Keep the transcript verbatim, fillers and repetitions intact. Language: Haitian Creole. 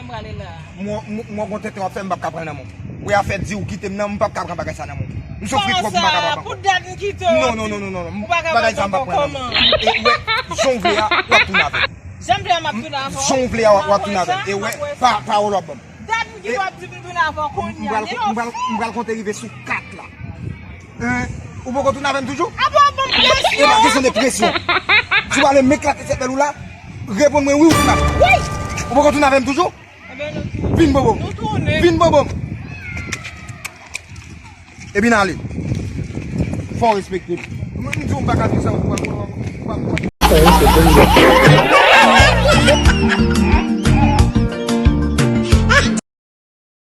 Prale la. Mwen, mwen, mwen gon tenten w ap fè, m p ap ka pran nan men w. Wè afè di ou kite m nan, m p ap ka pran bagay sa nan men w. M soufri twòp, m pa kapab ankò. Pou dat m kite w, non, non, non, non, non. Bagay sa m p ap pran nan men w. E wè, jan w vle a, w ap tounen avè m. Jan m vle a, m ap tounen avè w. Jan w vle a, w ap tounen avè m. E wè, pa, pawòl w ap ban m. Dat m kite w ap di m tounen avè w kounye a. M pral, m pral, m pral konte rive sou kat la. Hein? Ou poko tounen avè m toujou? Apa w ban m presyon? E pa kesyon de presyon. Si w ale m eklate sèvèl ou la, reponn mwen wi ou tounen avè m. Ou poko tounen avè m toujou? Vin bobo m. Vin bobo m. Epi n ale. Fò w respekte m. Mwen m di w m pa ka di sa ou pa.